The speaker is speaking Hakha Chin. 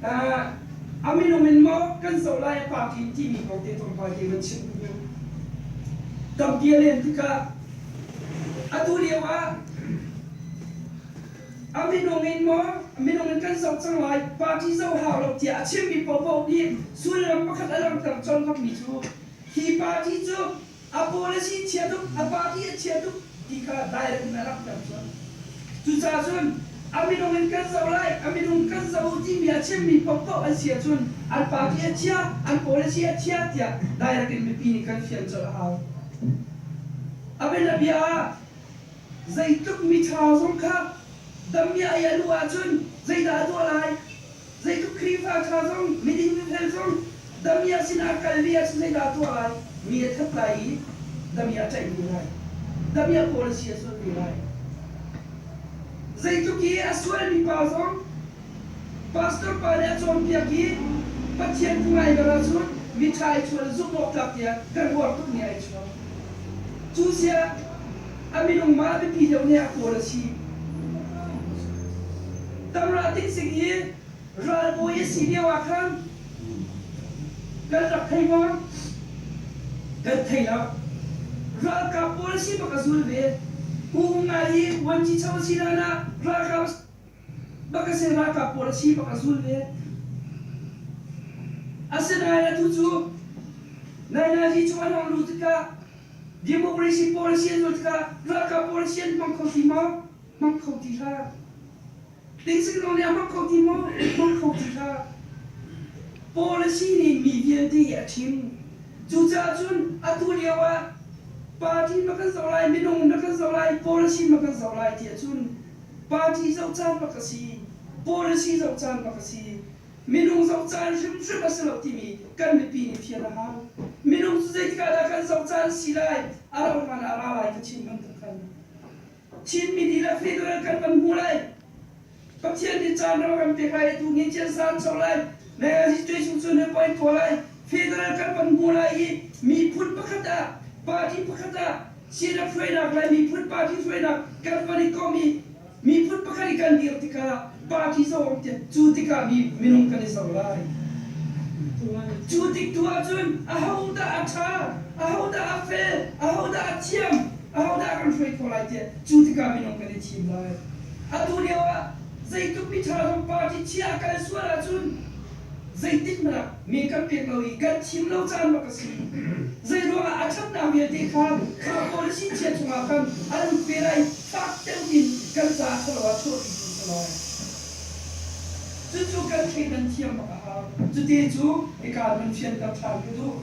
A minung in maw kan zoh lai a party in timi kong te tlawmpal te van chim duh. Tampi a len tikah atu lio ah a minung in maw minung in kan zoh cang lai party zoh hau lo tiah a chimmi paohpaoh nih sullam pakhat a langhter colh bakmi cu hi party cu a policy chia tuk, a party a chia tuk ti kha direct in a langhter cun. Cucaah cun a minung in kan zoh lai, a minung kan zoh u timi a chimmi paohpaoh an si ahcun an party a chia, an policy a chia tiah direct in mipi nih kan fian colh a hau. A bianabia ah zeitluk miṭha zong kha damiah i a luh ahcun zeidah a tuah lai? Zeitluk Khrihfa ṭha zong, miding mifel zong damiah sinah kal ve ahcun zeidah a tuah lai? Mi a that lai i damiah a ṭaih ve lai. Damiah policy a zulh ve lai. Zeitluk i a sualmi pa zong pastor pa nih a cawnpiak i Pathian phung ai mer ahcun miṭha ai chuah le zumh awk tlak tiah kan uar tukmi ai chuak. Cu siah a minung mah a biapi deuh nih a kawl a si. Tamrah Tinsing hi ralbawi a si lio ah khan kan rak thei maw? Kan thei lo. Ralkap pawl a si bak a zul ve. Pu Hung Ngai hi vuanci cho a si hlan ah ralkap bak a si ralkap pawl a si bak a zul ve. Asinain atu cu nainazi chung an hong luh tikah democracy policy an zulh tikah ralkap policy an hmang kho ti maw? Hmang kho ti hlah. Tingsing zong nih a hmang kho ti maw? Hmang kho ti hlah. Policy nih mi vialte hi a thim. Cucaah cun atu lio ah party ma kan zoh lai, minung ma kan zoh lai, policy ma kan zoh lai tiah cun party zoh caan bak a si, policy zoh caan bak a si. Minung zoh caan hrimhrim a si lo timi kan mipi nih fian a hau. Minung cu zeitik ah dah kan zoh caan si lai, a rauh hlan ah a ra lai ka chim bantuk khan. Chinmi dihlak federal kan van hmu lai. Pathian nih caan ram a kan pek lai, atu ni cian san cho lai, Nai situation cu ne poi tuah lai, federal kan van hmu lai i miphun pakhat ah, party pakhat ah, CNF hruainak le miphun party hruainak kan van i kom i miphun pakhat i kan dir tikah party zoh tiah cu tikah mi minung kan i zoh lai. Cu tik tu ahcun ahodah a ṭha, ahodah a fel, ahodah a thiam, ahodah a kan hruai khawh lai tiah cu tikah minung kan i thim lai. Atu lio ah zeitluk miṭha zong party chia a kal sual ahcun zeitik hmanh ah mi kan pek lo i kan thim lo caan bak a si. Zeiruangah a ṭhatnak vialte kha kha policy chia chungah khan a lut ve lai fak deuh in kan caah ṭhalo ah chuahpi tu si lai. Cucu kan thleidan thiam bak a hau. Cuti cu hika nan fianter ṭhan ka duh.